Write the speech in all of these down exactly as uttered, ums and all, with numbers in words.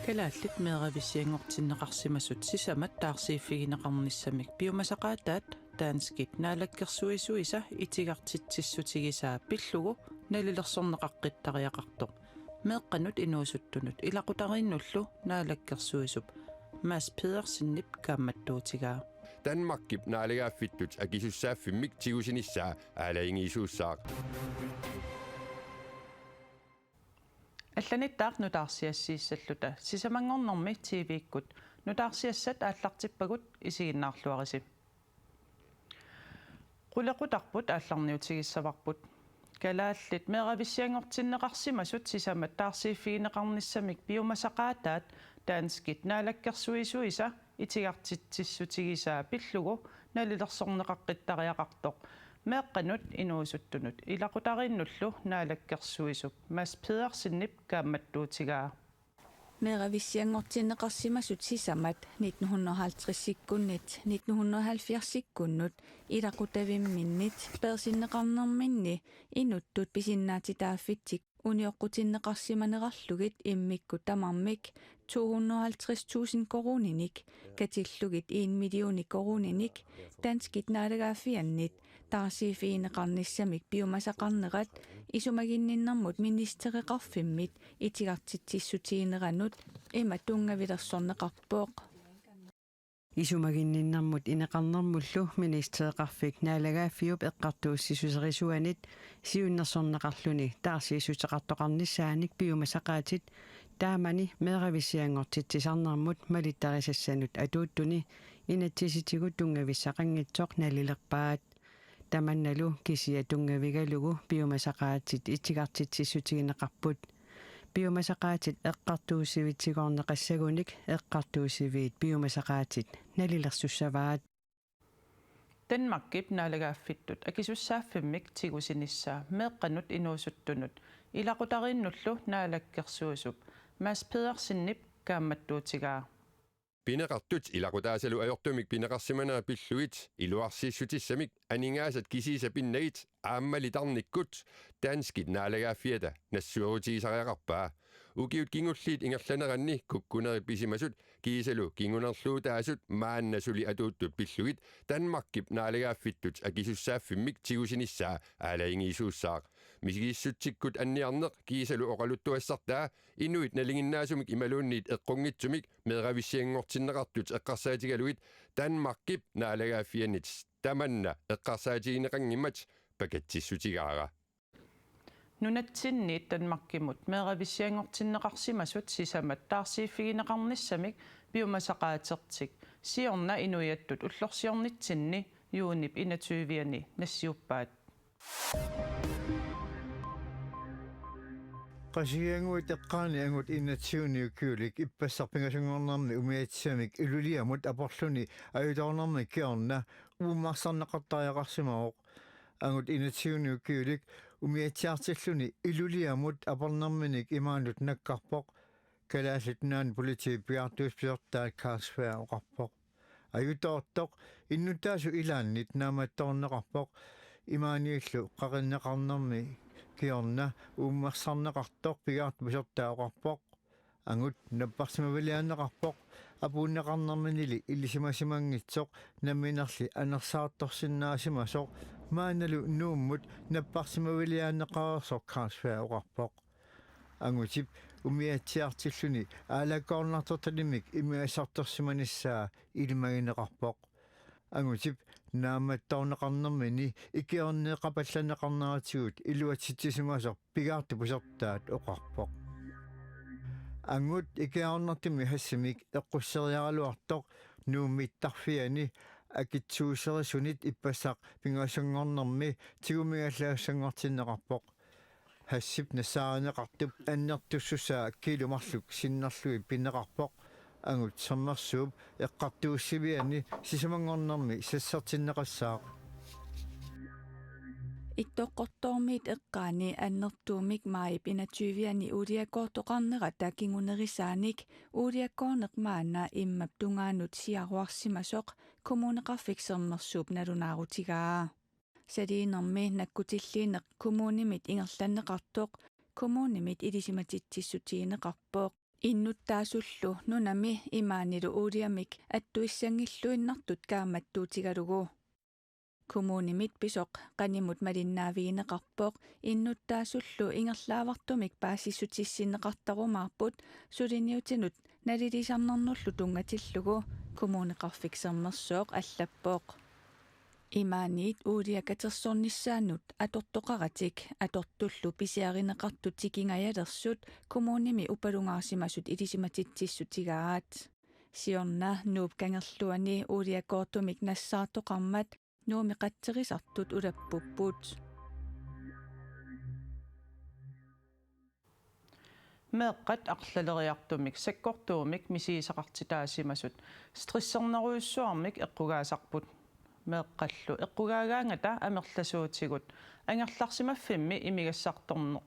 Kalaallit meeravissianngortinneqarsimasut sisamat taarsiiffigineqarnissamik piumasaqaataat danskit naalakkersuisuisa itigartitsissutigisaa pillugu nalilersorneqaqqittariaqartoq meeqqanut inuusuttunut ilaqutariinnullu naalakkersuisup Mads Pedersenip kaammattuutigaa. Danmarkip naalagaaffittut akisussaaffimmik tigusinissaa aalajangiisuussaaq. Allanittaaq nutaarsiassiissalluta sisamanngornermi T V-kkut nutaarsiassat aallartippagut, isiginnaarluarisi. Qulequtarput aallarniutigissavarput. Kalaallit meeravissianngortinneqarsimasut sisamat taarsiiffigineqarnissamik piumasaqaataat danskit naalakkersuisuisa itigartitsissutigisaa pillugu nalilersorneqaqqittariaqartoq meeqqanut inuusuttunut ilaqutariinnullu naalakkersuisup Mads Pedersenip kaammattuutigaa. Meeravissianngortinneqarsimasut sisamat nitten hundrede og halvtredsikkunnit nitten hundrede og halvfjerdsikkunnut ilaqutavimminnit peersinneqarnerminni inuttut pisinnaatitaaffitsik unioqqutinneqarsimanerarlugit immikkut tamarmik to hundrede og halvtreds tusind koruuninik katillugit en millioni koruuninik danskit naalagaaffiannit taarsiiffigineqarnissamik piumasaqarnerat isumaginninnermut ministereqarfimmit itigartitsissutigineranut ima tunngavilersorneqarpoq. Isumaginninnermut ineqarnermullu ministereqarfik naalagaaffiup eqqartuussissuserisuanit siunnersorneqarluni taarsiissuteqartoqarnissaanik piumasaqaatit taamani meeravissianngortitsisarnermut malittarisassanut atuuttuni inatsisitigut tunngavissaqanngitsoq nalilerpaat. Tamannalu kisiat tunngavigalugu piumasaqaatit itigartitsissutigineqarput. Piumasaqaatit eqqartuussivitsigoorneqassagunik eqqartuussiviit piumasaqaatit nalilersussavaat. Danmarkip naalagaaffittut akisussaaffimmik tigusinissaa meeqqanut inuusuttunut ilaqutariinnullu naalakkersuisup Mads Pedersenip kaammattuutigaa. Pineqartut ilaqutaasalu ajortumik pineqarsimanerat pillugit iluarsiissutissamik aningaasat kisiisa pinnagit aammali tarnikkut danskit naalagaaffiata nassuerutigisariaqarpaa. Ukiut kingulliit ingerlaneranni kukkunerit pisimasut kiisalu kingunerluutaasut maanna suli atuuttut pillugit Danmarkip naalagaaffittut akisussaaffimmik tigusinissaa aalajangiisuussaaq. Misigissutsikkut anniarneq kiisalu oqaluttuassartaa inuit nalinginnaasumik imaluunniit eqqunngitsumik meeravissianngortinneqartut eqqarsaatigalugit Danmarkip naalagaaffiannit tamanna eqqarsaatigineqanngimmat pakatsissutigaara. Nunatsinniit Danmarkimut meeravissianngortinneqarsimasut sisamat taarsiiffigineqarnissamik piumasaqaatertik siorna inuiattut ullorsiornitsinni juunip enogtyve-ani nassiuppaat. Qasigiannguit eqqaani angut enogtyve-ni ukiulik ippassaq pingasunngornermi umiatsiamik Ilulissarmut aporluni ajutoornermi kingorna uummarsarneqartariaqarsimavoq. Angut enogtyve-ni ukiulik umiatsiartilluni Ilulissarmut apornerminik imaanut nakkarpoq. Kalaallit Nunaanni politiit pigaartuussat pisortaat Carlsberg oqarpoq. Ajutoortoq innuttaasut ilaannit naammattoorneqarpoq. Imaaniillu qaqinneqarnermi kingorna uummarsarneqartoq pigaartup pisortaa oqarpoq. Angut napparsimaviliaanneqarpoq. Apuunneqarnerminili ilisimasimanngitsoq namminerli anersaartorsinnaasimasoq maannalu Nuummut napparsimaviliaanneqareersoq Carlsberg oqarpoq. Angutip umiatsiartilluni aalakkoornartortalimik imigassartorsimanissaa ilimagineqarpoq. Angutip naammattoorneqarnermini ikiorneqapallanneqarneratigut iluatsitsisimasoq pigaartup pisortaat oqarpoq. Angut ikiornartumik hashimik eqqusseriaraluartoq Nuummi mittarfiani akitsuuserisunit ippassaq pingasunngornermi tigumigallassanngortinneqarpoq. Haship nassaarineqartup annertussusaa kiilu marluk sinnerlugit pineqarpoq. Angut Sermersuup eqqartuussiviani sisamanngornermi sassartinneqassaaq. Ittoqqortoormiit eqqaani annertuumik maajip enogtyve-ani uuliakoortoqarnerata kingunerisaanik uuliakoorneq maanna immap tungaanut siaruarsimasoq Kommuneqarfik Sermersuup nalunaarutigaa. Saliinermi nakkutilliineq kommunimit ingerlanneqartoq kommunimit ilisimatitsissutigineqarpoq. Innuttaasullu nunami imaanilu uuliamik attuissanngilluinnartut kaammattuutigalugu. Kommunimit pisoq qanimut malinnaavigineqarpoq innuttaasullu ingerlaavartumik paasissutissinneqartarumaarput suliniutinut nalilisarnarnullu tunngatillugu, Kommuneqarfik Sermersooq allappoq. Imaaniit uulia katersornissaannut atortoqaratik atortullu pisiarineqartut tikingajalersut kommunimi upalungaarsimasut ilisimatitsissutigaat. Siorna Nuup Kangerluani uuliakoortumik nassaartoqarmat Nuummi qatserisartut ulappupput. Meeqqat arlaleriartumik sakkortuumik misigisaqartitaasimasut stressernerujussuarmik eqqugaasarput. Meeqqallu eqqugaagaangata amerlasuutigut angerlarsimaffimmi imigassartorneq,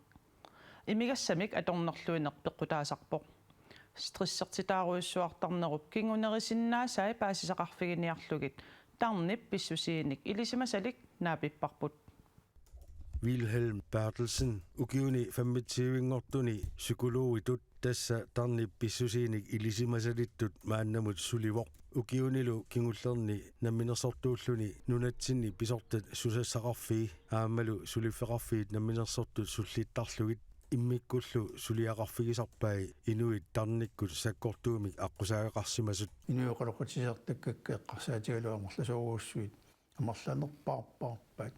imigassamik atornerluineq peqqutaasarpoq. Stressertitaarujussuartarnerup kingunerisinnaasai paasisaqarfiginiarlugit tarnip pissusiinik ilisimasalik naapipparput. Wilhelm Berthelsen ukiuni femogtyve-nngortuni psykologitut, tassa tarnip pissusiinik ilisimasalittut, maannamut sulivoq. Ukiunilu kingullerni namminersortuulluni nunatsinni pisortat susassaqarfii aammalu suliffeqarfiit namminersortut sullittarlugit immikkullu suliaqarfigisarpai inuit tarnikkut sakkortuumik aqqusaagaqarsimasut. Inuit oqaloqatigisartakkakka eqqarsaatigalugu amerlasoorujussuit amerlanerpaarpaarpaat,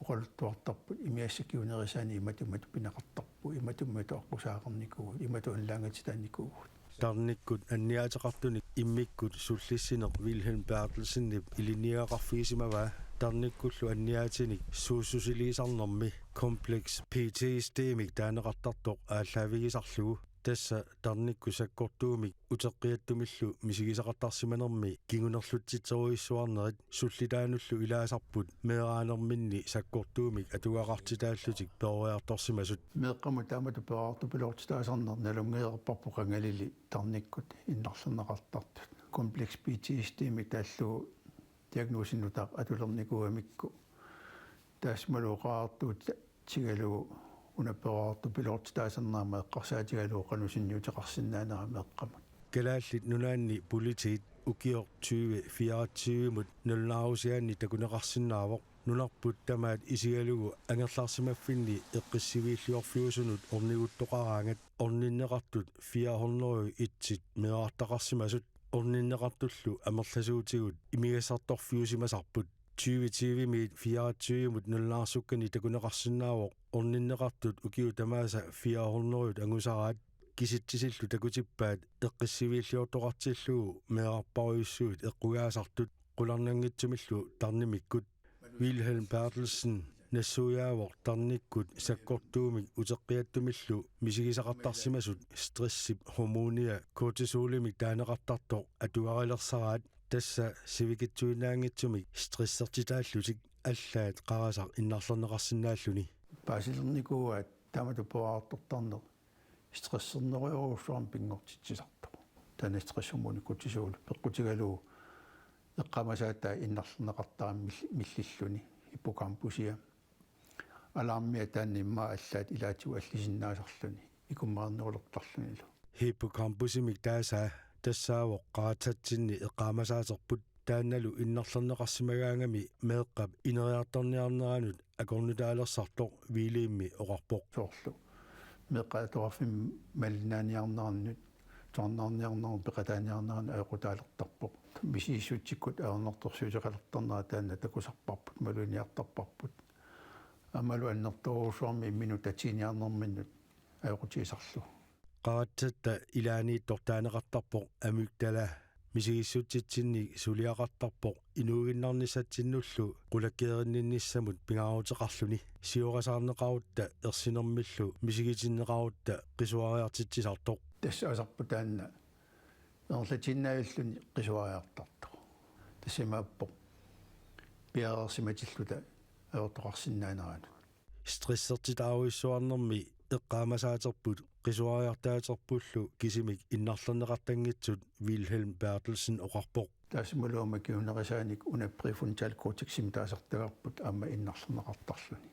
oqaluttuartarput, imigassat kingunerisaanik imatut imatut pineqartarput, imatut imatut aqqusaagaqarnikuuvugut, imatut annilaangatitaannikuuvugut. Tarnikkut anniaateqartunik immikkut sullissineq Wilhelm Berthelsenip ilinniagaqarfigisimavaa tarnikkullu anniaatinik suussusiliisarnermi, kompleks P T S D-mik taaneqartartoq aallaavigisarlugu. Tassa tarnikkut sakkortuumik uteqqiattumillu misigisaqartarsimanermi kingunerlutsitserujussuarnerit sullitaanullu ilaasarput meeraanerminni sakkortuumik atugaqartitaallutik peroriartorsimasut. Meeqqamut taamatut peroriartupiloortitaasarneq nalunngereerparput qangalili tarnikkut innarlerneqartartut. Kompleks P T S D-mik taallugu diagnosi nutaaq atulernikuugamikku, taassumalu oqariartuutigalugu una peroriartupiloortitaasarneq aamma eqqarsaatigalugu qanoq sunniuteqarsinnaanera meeqqamut. Kalaallit Nunaanni Politiit ukioq tyve fireogtyve-mut nalunaarusiaanni takuneqarsinnaavoq nunarput tamaat isigalugu angerlarsimaffinni eqqissiviilliorfiusunut orniguttoqaraangat orninneqartut fire hundrede og et-it meerartaqarsimasut, orninneqartullu amerlasuutigut imigassartorfiusimasarput. Tyve tyve-miit fireogtyve-mut nalunaarsukkani takuneqarsinnaavoq orninneqartut ukiut tamaasa fire hundrede angusaraat, kisitsisillu takutippaat eqqissiviilliortoqartillugu meerarparujussuit eqqugaasartut, qularnanngitsumillu tarnimikkut. Wilhelm Berthelsen nassuiaavoq tarnikkut sakkortuumik uteqqiattumillu misigisaqartarsimasut stressip hormonia kortisolimik taaneqartartoq atugarilersaraat, tassa sivikitsuinnaanngitsumik stressertitaallutik allaat qarasaq innarlerneqarsinnaalluni. Paasilernikuuaat taamatut peroriartortarneq stressernerujorujussuarmik pinngortitsisartoq. Taanna stresshormoni kortisol peqqutigalugu eqqaamasaatai innarlerneqartarami mill-, millilluni hippocampusia. Alarmia taanna immaqa allaat ilaatigut allisinnaasarluni, ikummaarnerulertarlunilu. Hippocampusimik taasaa tassaavoq qaratsatsinni eqqaamasaaterput, taannalu innarlerneqarsimagaangami meeqqap ineriartorniarneranut akornutaalersartoq Wilhelmi oqarpoq. Soorlu meeqqat atuarfimmi malinnaaniarneranut, tusarnaarniarneranut, peqataaniarneranut ajoqutaalertarpoq. Misigissutsikkut ajornartorsiuteqalertarnera taanna takusarparput, maluginiartarparput. Aammalu annertoorujussuarmik imminut tatiiniarnerminnut ajoqutigisarlugu. Qaratsatta ilaaniittoq taaneqartarpoq amygdala. Misigissutsitsinnik suliaqartarpoq inuuginnarnissatsinnullu qulakkeerinninnissamut pingaaruteqarluni. Siorasaarneqarutta ersinermillu misigitinneqarutta qisuariartitsisartoq. Tassa asarpoq taanna ingerlatiinnavilluni qisuariartartoq. Tassa imaappoq piareersimatilluta ajortoqarsinnaaneranut. Stressertitaarujussuarnermi eqqaamasaaterput qisuariartaaterpullu kisimik innarlerneqartanngitsut Wilhelm Berthelsen oqarpoq. Taassumalu aamma kingunerisaanik una prefrontal corteximik taasartagarput aamma innarlerneqartarluni.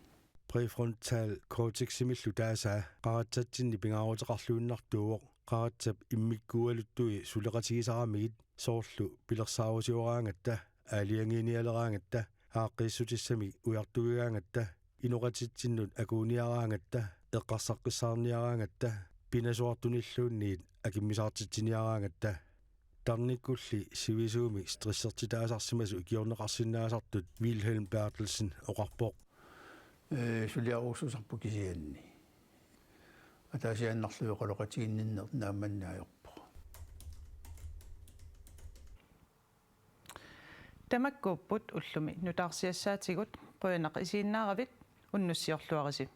Prefrontal corteximillu taasaa qaratsatsinni pingaaruteqarluinnartuuvoq. qaratsap immikkuugaluttui suleqatigisaramigit, soorlu pilersaarusioraangatta, aalajangiinialeraangatta, aaqqiissutissamik ujartugigaangatta, inoqatitsinnut akuuniaraangatta, eqqarsaqqissaarniaraangatta, pinasuartunilluunniit akimmisaartitsiniaraangatta. Tarnikkulli sivisuumik stressertitaasarsimasut ikiorneqarsinnaasartut Vilhelm Berthelsen oqarpoq. Ee, suliarujussuusarput kisianni. Ataasiaannarlugu oqaloqatiginninneq naammanneq ajorpoq. Tamakkuupput ullumi nutaarsiassaatigut, qujanaq isiginnaaravit, unnussiorluarisi.